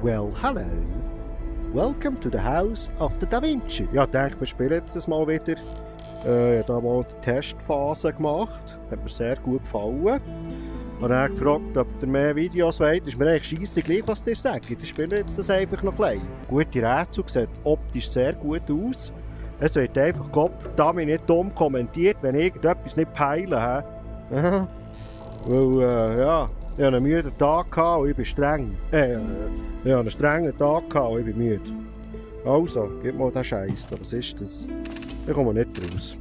Well, hello. Welcome to the House of the Da Vinci. Ja, ich denke, wir spielen jetzt das mal wieder. Ich habe da mal die Testphase gemacht. Hat mir sehr gut gefallen. Ich habe dann gefragt, ob ihr mehr Videos wollt. Ist mir eigentlich scheisse gleich, was ihr sagt. Ich spiele jetzt das einfach noch klein. Gute Rätsel, sieht optisch sehr gut aus. Es wird einfach Gottverdammt nicht dumm kommentiert, wenn ich irgendetwas nicht peile. Weil, ja, ich hatte einen müden Tag und ich bin streng. Ich hatte einen strengen Tag und ich bin müde. Also, gib mal den Scheiß. Was ist das? Ich komme nicht raus.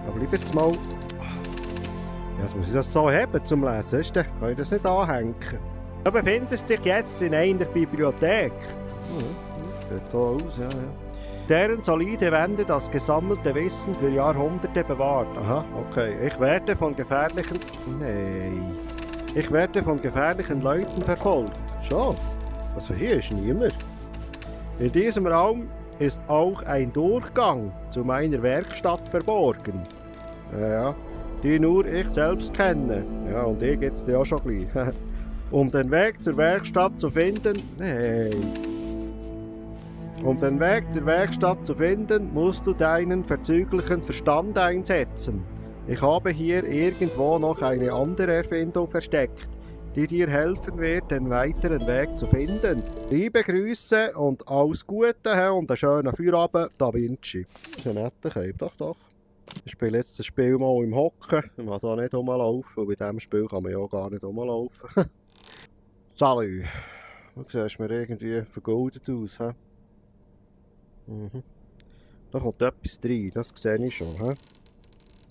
Aber bleib jetzt mal. Ja, jetzt muss ich das so haben zum Lesen. Dann kann ich das nicht anhängen. Du befindest dich jetzt in einer Bibliothek. Sieht hier aus, ja. Deren solide Wände das gesammelte Wissen für Jahrhunderte bewahrt. Aha, okay. Ich werde von gefährlichen Leuten verfolgt. Schon? Also hier ist niemand. In diesem Raum ist auch ein Durchgang zu meiner Werkstatt verborgen. Ja, die nur ich selbst kenne. Ja, und ich jetzt ja schon gleich. Um den Weg zur Werkstatt zu finden... Um den Weg der Werkstatt zu finden, musst du deinen verzüglichen Verstand einsetzen. Ich habe hier irgendwo noch eine andere Erfindung versteckt, die dir helfen wird, den weiteren Weg zu finden. Liebe Grüße und alles Gute und einen schönen Feierabend, Da Vinci. Das ist ein netter Keim, doch. Ich spiele jetzt das Spiel mal im Hocken. Ich kann hier nicht rumlaufen, weil bei diesem Spiel kann man ja gar nicht rumlaufen. Salut. Du siehst mir irgendwie vergoldet aus, hä? Da kommt etwas rein, das sehe ich schon. He?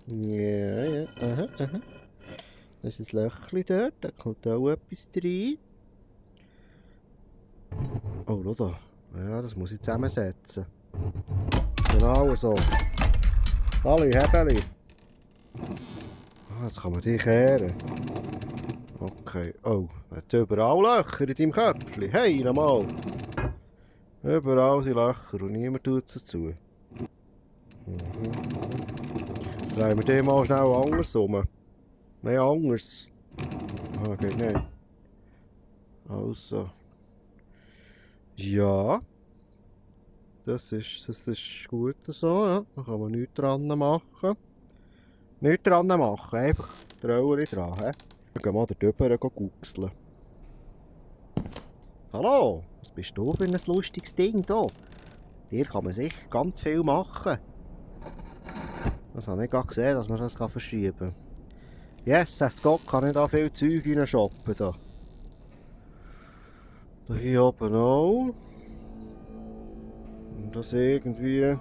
Ja, aha. Das ist ein Löchchen dort, da kommt auch etwas rein. Oh, schau da. Ja, das muss ich zusammensetzen. Genau so. Hallo, Hebeli. Jetzt kann man die kehren. Okay, oh, es hat überall Löcher in deinem Köpfchen. Hey, nochmal. Überall sind Löcher und niemand tut es dazu. Drehen wir den mal schnell anders rum. Nein, anders. Ah, geht nicht. Also. Ja. Das ist gut so, ja. Da kann man nichts dran machen. Nichts dran machen, einfach die Rolle dran. He? Wir gehen mal da drüber guckseln. Hallo, was bist du für ein lustiges Ding hier? Dir kann man sicher ganz viel machen. Das habe ich gerade gesehen, dass man das verschieben kann. Yes, Gott kann nicht da viel Zeug reinshoppen. Da hier oben auch. Und das irgendwie...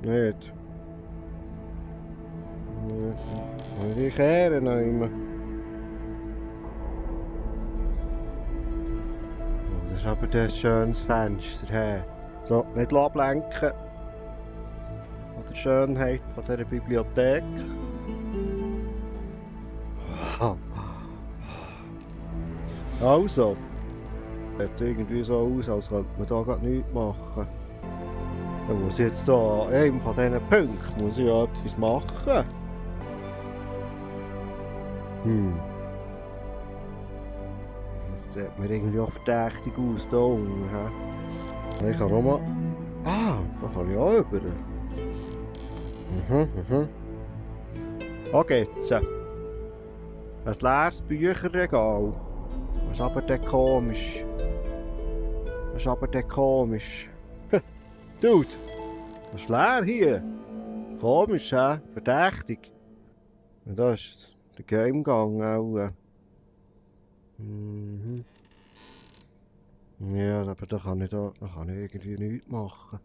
nicht. Die Kehren nehmen. Das ist aber ein schönes Fenster. He. So, nicht ablenken von der Schönheit von dieser Bibliothek. Also, sieht irgendwie so aus, als könnte man da gerade nichts machen. Dann muss ich jetzt hier an einem von diesen Punkten muss ich ja etwas machen. Das sieht mir irgendwie auch verdächtig aus hier unten. Ich kann nochmal... Ah, da kann ich auch über. Okay, jetzt. Ein leeres Bücherregal. Das ist aber dann komisch. Dude, das ist leer hier. Komisch, hä? Verdächtig. Und da ist der Gamegang auch. Ja, aber da kann ich irgendwie nichts machen.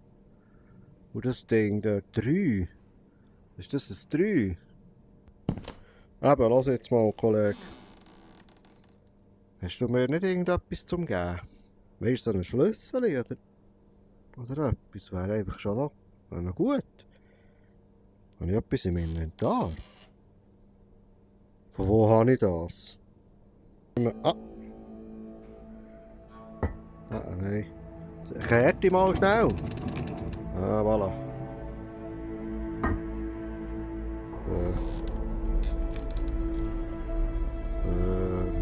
Und das Ding, der 3. Ist das ein 3? Eben, lass jetzt mal, Kollege. Hast du mir nicht irgendetwas zum Geben? Weißt du, so einen Schlüssel oder etwas? Wäre einfach schon noch gut. Habe ich etwas im Inventar? Von wo habe ich das? Ah, nein. Kehrt die mal schnell. Ah, voilà.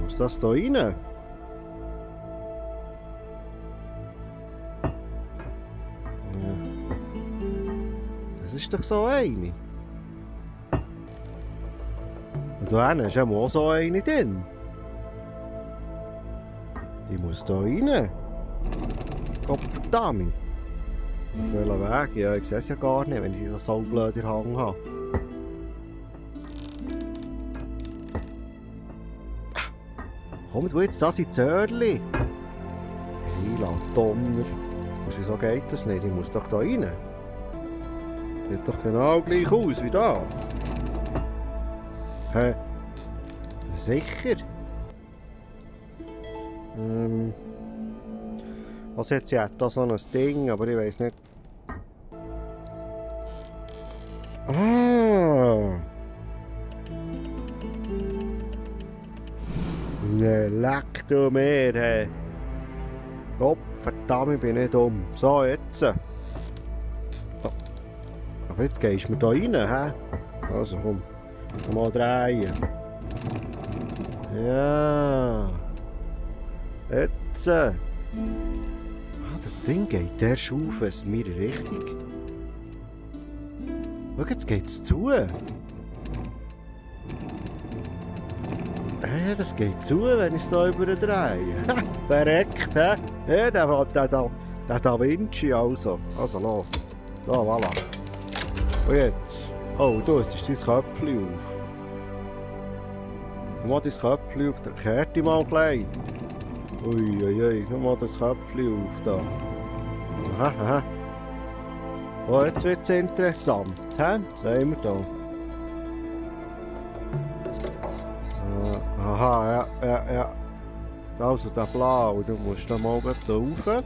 Muss das da rein? ist doch so eine. Und da hinten ist ja auch so eine drin. Die muss da rein. Gottverdammt. Auf welchem Weg? Ja, ich sehe es ja gar nicht, wenn ich so blöd in Hang habe. Komm du jetzt das ins Öhrli. Heiland Donner. Wieso geht das nicht? Ich muss doch da rein. Sieht doch genau gleich aus wie das. Hä? Sicher? Was jetzt ja da so ein Ding, aber ich weiß nicht. Ah! Ne, leck du mir, hey. Gott, verdammt, ich bin nicht dumm. So, jetzt. Oh. Aber jetzt gehst du mir da rein, hä? Also komm, mal drehen. Ja. Jetzt. Ah, das Ding geht der Schufe in meine Richtung. Schau, jetzt geht's zu. Ja, das geht zu, wenn ich es hier überdrehe. Verreckt, hä? Ja, der Da Vinci also. Also los. So, voilà. Und jetzt. Oh, du hast dein Köpfchen auf. Mal dein Köpfchen auf, dann kehrt dich mal klein. Uiuiui, nur mal das Köpfchen auf da. Aha, aha. Oh, jetzt wird es interessant, hä? Sehen wir da. Aha, ja. Also der Blau, du musst dann mal da rauf.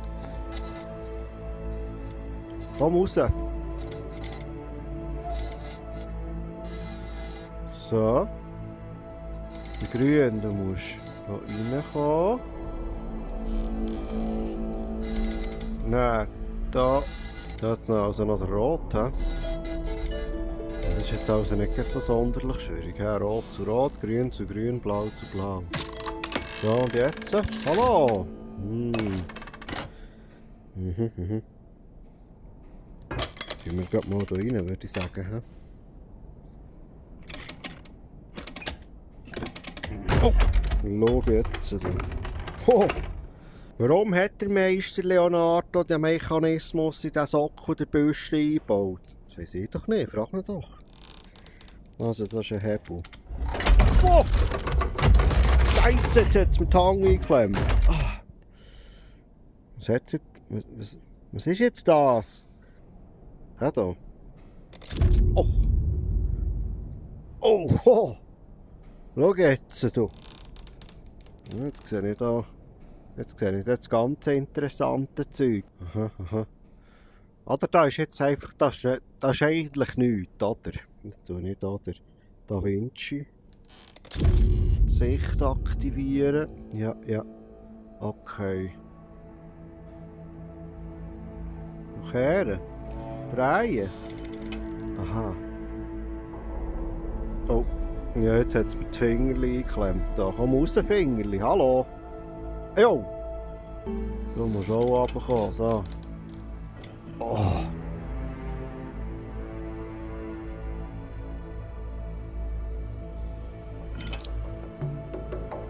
Komm raus. So. Der Grün, du musst da reinkommen. Nein, da ist also noch der Rot, hä? Das ist jetzt also nicht so sonderlich schwierig. He? Rot zu Rot, Grün zu Grün, Blau zu Blau. So, und jetzt? Hallo! Gehen wir gerade mal da rein, würde ich sagen. He? Oh! Schau jetzt. Oh! Warum hat der Meister Leonardo den Mechanismus in den Sockel der Büste eingebaut? Das weiss ich doch nicht, frag mich doch. Also, das ist ein Hebel. Oh! Scheiße, jetzt hat es mir die Hand eingeklemmt. Ah. Was ist jetzt das? Ja, da. Oh! Oh! Oh! Schau jetzt, du. Jetzt sehe ich da. Jetzt sehe ich das ganze interessante Zeug. Aha, aha. Oder da ist jetzt einfach, das ist eigentlich nichts, oder? Das tue ich nicht, oder? Da Vinci. Sicht aktivieren. Ja. Okay. Kehren. Drehen. Aha. Oh. Ja, jetzt hat es mir das Fingerli eingeklemmt. Da, komm raus, Fingerli. Hallo. Jo. Du musst auch runterkommen, so. Oh.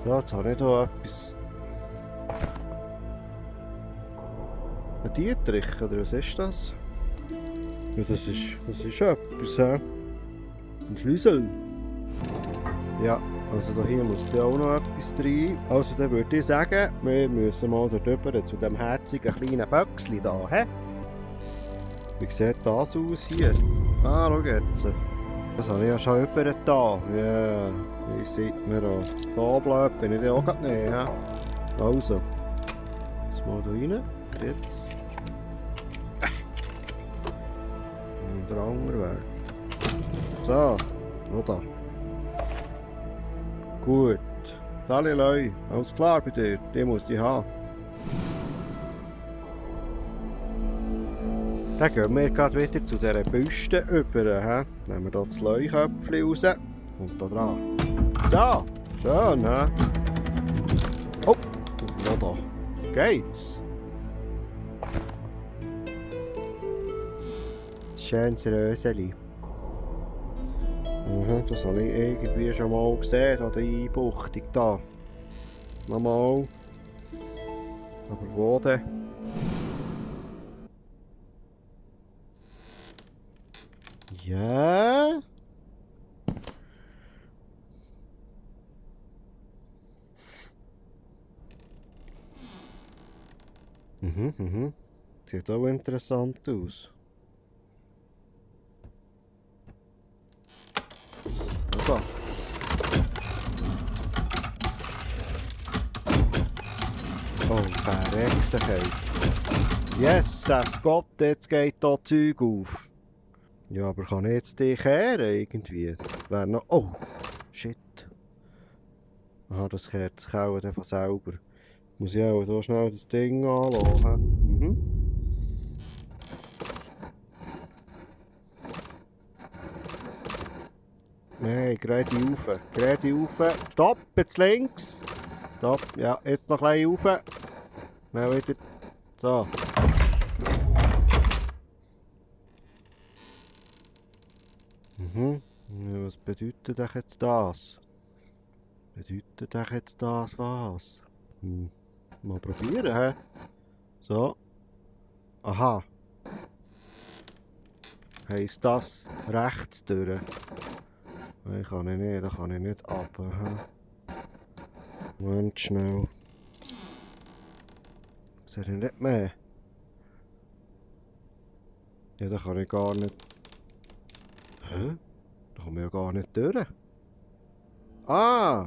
Ja, jetzt habe ich hier etwas. Ein Dietrich, oder was ist das? Ja, das ist etwas, hä? Ein Schlüssel. Ja, also da hier muss ja auch noch etwas rein. Also dann würde ich sagen, wir müssen mal da drüber zu dem herzigen kleinen Böckchen da, hä? Wie sieht das aus hier? Ah, schau jetzt. Das habe ich ja schon über da. Ja, wie sieht man da? Da bleibt bin ich dann auch gerade nicht, hä? Also. Jetzt mal da rein. Jetzt. Und der andere Weg. So, noch da. Gut. Dalilei, alles klar bei dir? Die muss ich haben. Dann gehen wir gerade wieder zu dieser Büste über. He? Nehmen wir hier das Leuköpfchen raus und da dran. So, schön, he? Oh, noch da. Geht's? schönes Röseli. Das habe ich irgendwie schon mal gesehen, an der Einbuchtung da. Nochmal. Aber wo denn? Ja. Sieht auch interessant aus. So. Oh, Verreckte. Jesus Gott, jetzt geht da Zeug auf. Ja, aber kann ich jetzt dich kehren irgendwie? Wäre noch... Oh, shit. Aha, das kehrt sich auch von selber. Muss ich auch hier schnell das Ding anlassen. Nein, gerade rauf. Stopp, jetzt links. Stopp, ja, jetzt noch ein bisschen rauf. Schnell wieder. So. Was bedeutet denn jetzt das? Bedeutet denn jetzt das was? Mal probieren, hä? So. Aha. Heisst das rechts durch? Nein, kann ich nicht, da kann ich nicht ab. Moment schnell. Sehe ich nicht mehr? Ja, da kann ich gar nicht. Hä? Da komme ich ja gar nicht durch. Ah!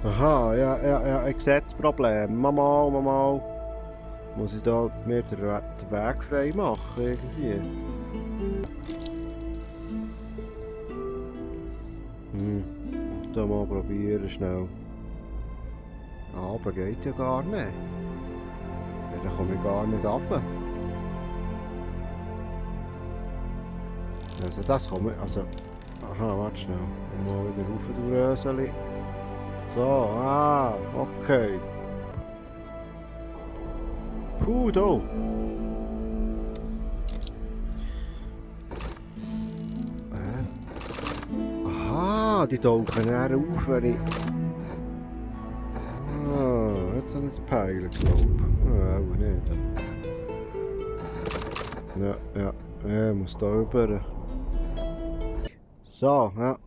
Aha, ja, ich sehe das Problem. Mal. Muss ich da mir den Weg frei machen, irgendwie? Da mal probieren, schnell. Aber geht ja gar nicht. Ja, da komme ich gar nicht runter. Also das komme ich, also... Aha, warte schnell. Mal wieder rauf, du Röseli. So, okay. Puh, da. Aha, die tauchen dann auf, wenn ich... jetzt habe ich das Peilen, glaube ich. Auch nicht. Ja, ich muss da rüber. So, ja.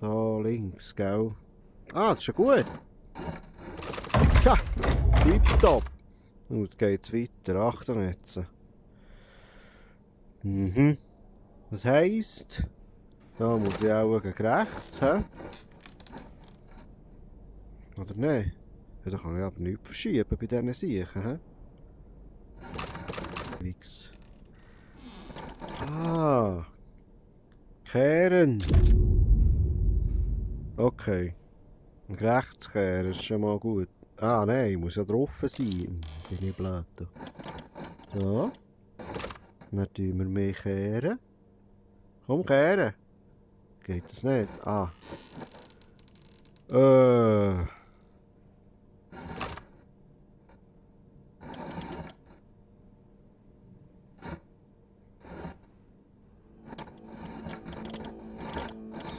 Da links, gell? Ah, das ist ja gut. Tja, tipptopp. Jetzt geht's weiter. Achtung jetzt. Das heisst, da muss ich auch gegen rechts, hä? Oder nein? Ja, da kann ich aber nichts verschieben bei diesen Siechen, hä? Wix. Ah. Kehren. Okay. Rechts kehren ist schon mal gut. Ah nein, ich muss ja drauf sein. Bin ich blöd. So. Dann tun wir mehr kehren. Komm, kehren. Geht das nicht? Ah.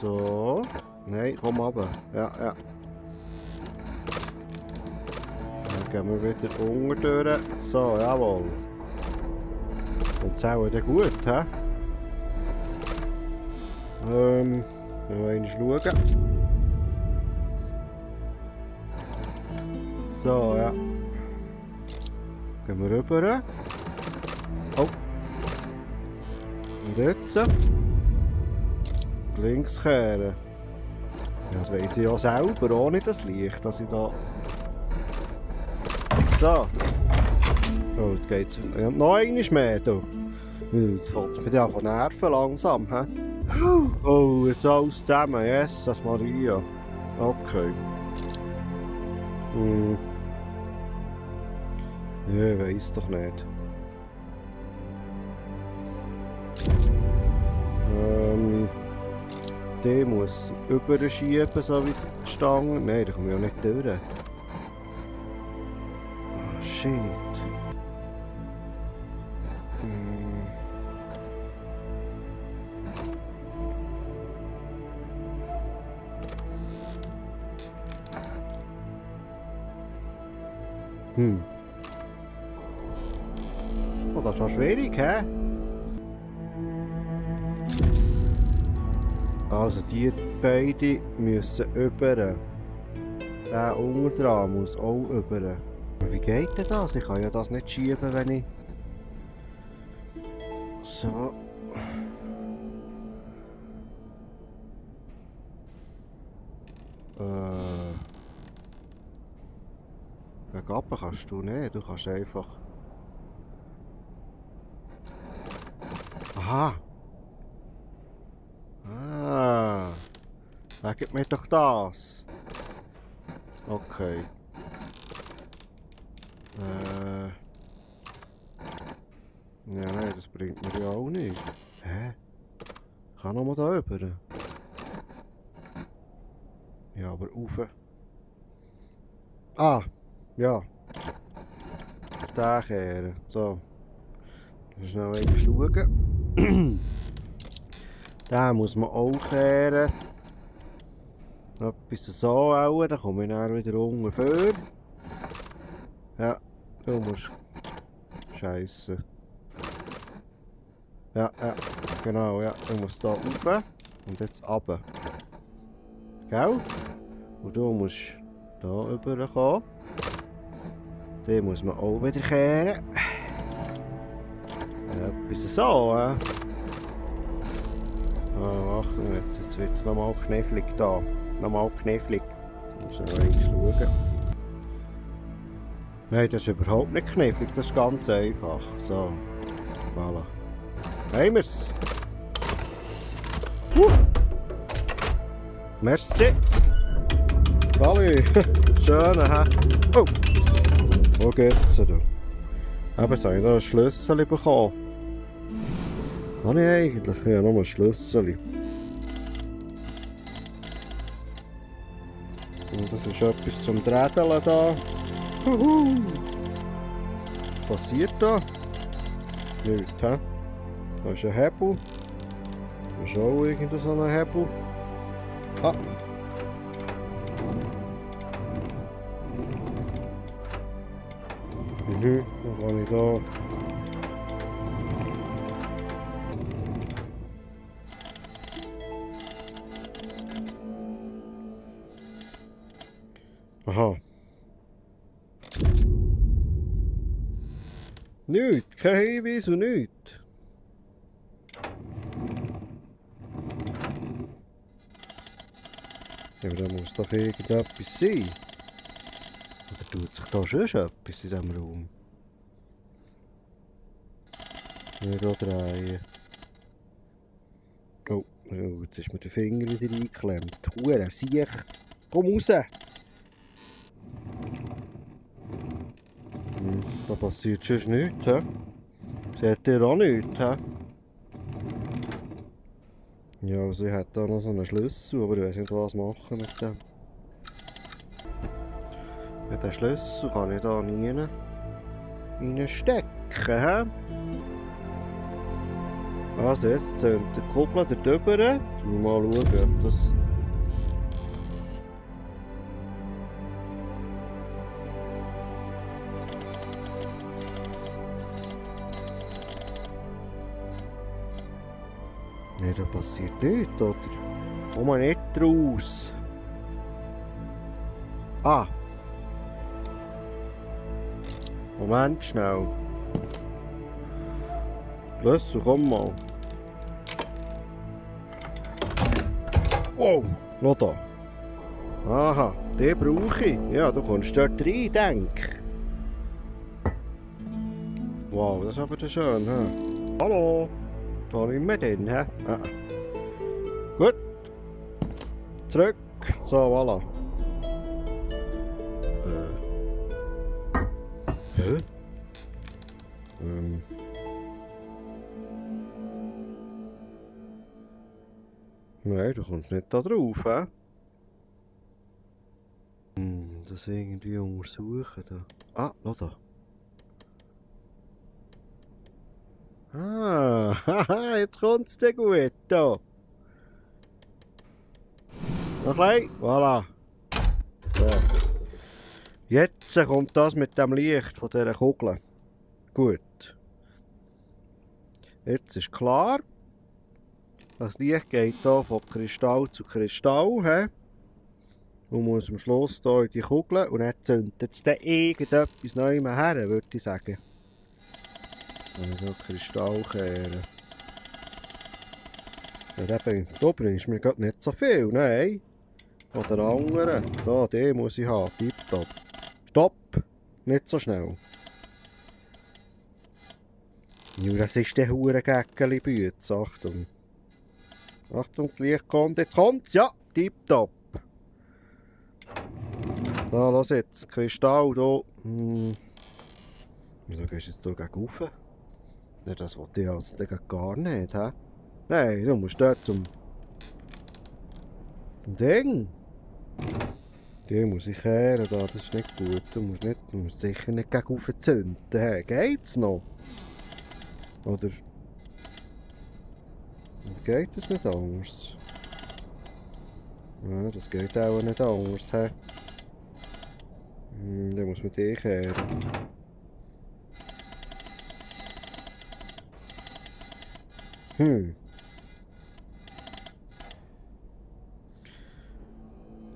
So. Nein, komm runter. Ja. Dann gehen wir wieder unten durch. So, jawohl. Und zählen dann gut, hä? Noch einmal schauen. So, ja. Gehen wir rüber. Oh. Und jetzt. Links kehren. Ja, das weiss ich ja selber, ohne das Licht, dass ich da... So. Oh, jetzt geht's... Ja, noch einmal mehr, du. Jetzt fällt es mir ja von Nerven langsam, hä? Oh, jetzt alles zusammen, Jesus Maria. Okay. Ja, ich weiss doch nicht. Die muss überschieben, so wie die Stange. Nein, da komme ich auch nicht durch. Oh, shit. Oh, das war schwierig, hä? Also die beiden müssen über. Der unten dran muss auch über. Aber wie geht denn das? Ich kann ja das nicht schieben, wenn ich... So. Gabben kannst du nicht, du kannst einfach... Aha! Ah! Sagt mir doch das! Okay. Ja, nein, das bringt mir ja auch nicht. Hä? Ich kann nochmal da rüber. Ja, aber rauf. Ah! Ja. Den kehren. So. Schnell einmal schauen. Den muss man auch kehren. Etwas so auch. Dann komme ich dann wieder ungefähr. Ja, du musst. Scheisse. Ja, genau, ja. Du musst hier rauf. Und jetzt runter. Gell? Und du musst hier rüber kommen. Den muss man auch wieder kehren. Etwas so, hä? Ah, Achtung, jetzt wird es nochmal knifflig da. Nochmal knifflig. Ich muss noch einmal schauen. Nein, das ist überhaupt nicht knifflig, das ist ganz einfach. So, voilà. Haben wir's? Merci! Hallo! Schön, hä? Oh! Wo geht's denn? Eben, jetzt habe ich da einen Schlüssel bekommen. Habe ich eigentlich? Ja, noch ein Schlüssel. Und das ist etwas zum Drädeln da. Was passiert da? Nichts, hä? Da ist ein Hebel. Da ist auch irgendwo so ein Hebel. Ah! Dann kann ich da... Aha. Nichts, kein Hinweis und nichts. Ja, aber da muss doch irgendetwas sein. Oder tut sich da schon etwas in diesem Raum? Nicht da drehen. Oh, jetzt ist mir der Finger wieder eingeklemmt. Hure Siech! Komm raus! Da passiert schon nichts, hä? Seht ihr auch nichts, hä? Ja, also ich hätte da noch so einen Schlüssel, aber ich weiß nicht, was machen mit dem. Ja, den Schlüssel kann ich da nie reinstecken, hä? Also jetzt zählt der Kuppel da drüber. Mal schauen, ob das... Nein, da passiert nichts, oder? Komm mal nicht raus! Ah! Moment schnell. Schlüssel, komm mal. Wow, noch da. Aha, den brauche ich. Ja, du kommst dort rein, denk. Wow, das ist aber schön, hä? Hallo, da nicht mehr drin, hä? Ah. Gut. Zurück. So, voilà. Hä? Nein, du kommst nicht da drauf, hä? Das irgendwie untersuchen da. Ah, noch da. Ah, haha, jetzt kommt's dir gut da. Noch klein, voilà. So. Jetzt kommt das mit dem Licht von dieser Kugel. Gut. Jetzt ist klar, das Licht geht hier von Kristall zu Kristall. He? Und muss am Schluss hier in die Kugel und dann zündet es dann irgendetwas Neues her, würde ich sagen. Wenn ich hier Kristall kehren. Ja, da bringst du mir gerade nicht so viel, nein. Von der anderen. Da, den muss ich haben, tipptopp. Stopp! Nicht so schnell. Ja, das ist der hure Gäckeli-Bütz. Achtung. Achtung, das Licht kommt. Jetzt kommt's. Ja, tipptopp. Da, los jetzt. Kristall hier. Wieso gehst du jetzt hier gegen rauf? Ja, das wollte ich also gar nicht, hä? Nein, du musst dort zum Ding. Den muss ich kehren, da, das ist nicht gut. Du musst sicher nicht gegen rauf zünden. Hey, geht's noch? Oder geht es nicht anders? Ja, das geht auch nicht anders. He? Dann muss man den kehren.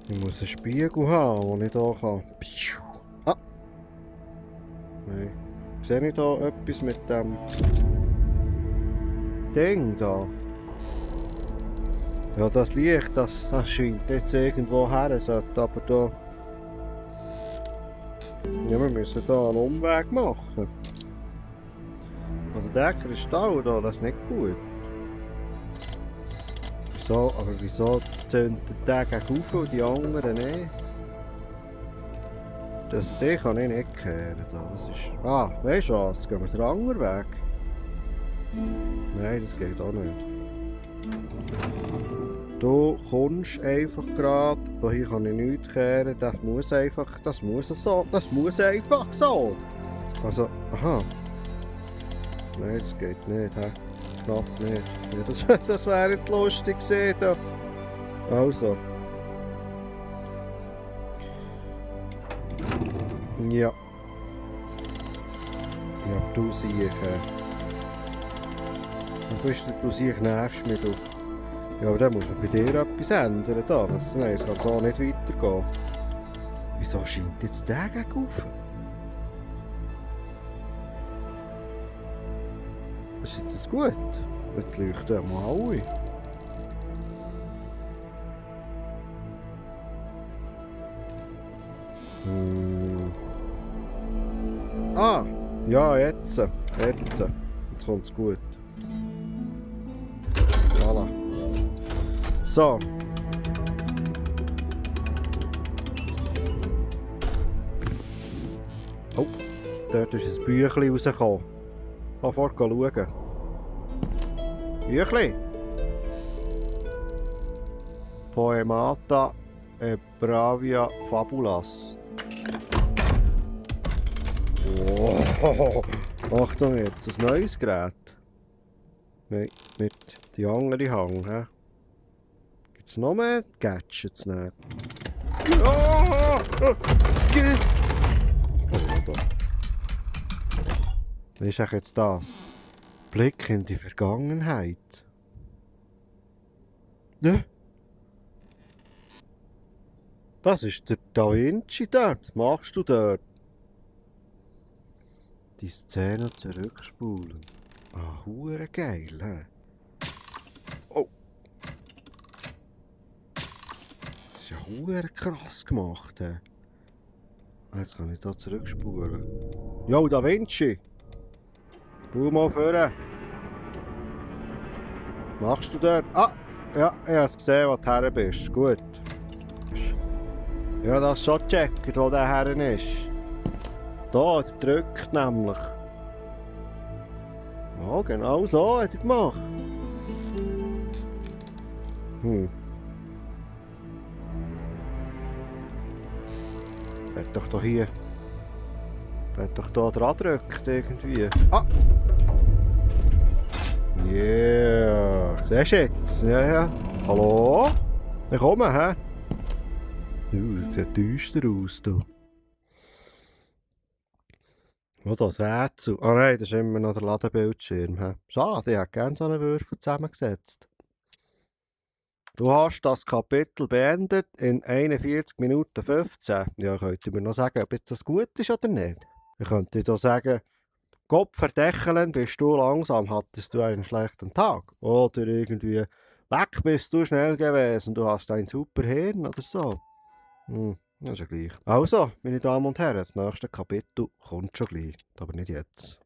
Ich muss einen Spiegel haben, den ich hier kann. Ah! Nein. Sehe ich da etwas mit dem Ding da? Ja, das Licht, das scheint jetzt irgendwo her, sollte aber da... Ja, wir müssen da einen Umweg machen. Oder der Kristall da, das ist nicht gut. Wieso, aber wieso zündet der gegen rauf und die anderen nicht? Den kann ich nicht kehren. Das ist... Ah, weißt du was? Jetzt gehen wir den anderen Weg. Nein, das geht auch nicht. Du kommst einfach gerade. Hier kann ich nichts kehren. Das muss einfach so. Das muss einfach so. Also, aha. Nein, das geht nicht. He? Knapp nicht. Ja, das wäre nicht lustig gewesen. Da. Also. Ja. Ja, du siehst. Du siehst, nervst mich, du. Ja, aber dann muss man bei dir etwas ändern. Da. Nein, es kann so nicht weitergehen. Wieso scheint jetzt der gegen rauf? Ist jetzt gut? Jetzt leuchten wir alle. Ah! Ja, jetzt. Jetzt kommt es gut. Voilà. So. Oh, dort ist ein Büchlein rausgekommen. Sofort schauen. Büchlein? Poemata e Bravia Fabulas. Oh, Achtung jetzt, ein neues Gerät. Nein, nicht die andere Hang. He? Gibt es noch mehr Gadgets? Nicht? Oh, da. Was ist jetzt das? Blick in die Vergangenheit. Ne? Das ist der Da Vinci dort. Was machst du dort? Die Szene zurückspulen. Ah, hure geil, hä? Oh! Das ist ja hure krass gemacht, hä? Jetzt kann ich da zurückspulen. Jo, Da Vinci! Spul mal vorne! Machst du dort? Ah! Ja, ich habe gesehen, wo du her bist. Gut. Ja, das ist schon gecheckt, wo der Herren ist. Da, der drückt nämlich. Ja, genau so hat er gemacht. Hat doch da hier... Hat doch da dran gedrückt irgendwie. Ah! Yeah! Siehst du jetzt? Ja, ja. Hallo? Ich komme, hä? Das sieht düster aus, du. Oh, das Rätsel. Ah nein, das ist immer noch der Ladebildschirm. He? Schade, ich hätte gerne so einen Würfel zusammengesetzt. Du hast das Kapitel beendet in 41 Minuten 15. Ja, könnt ihr mir noch sagen, ob jetzt das gut ist oder nicht? Ich könnte dir sagen, Gott verdächeln, bist du langsam, hattest du einen schlechten Tag. Oder irgendwie, weg bist du schnell gewesen, du hast ein super Hirn oder so. Das ist ja gleich. Also, meine Damen und Herren, das nächste Kapitel kommt schon gleich, aber nicht jetzt.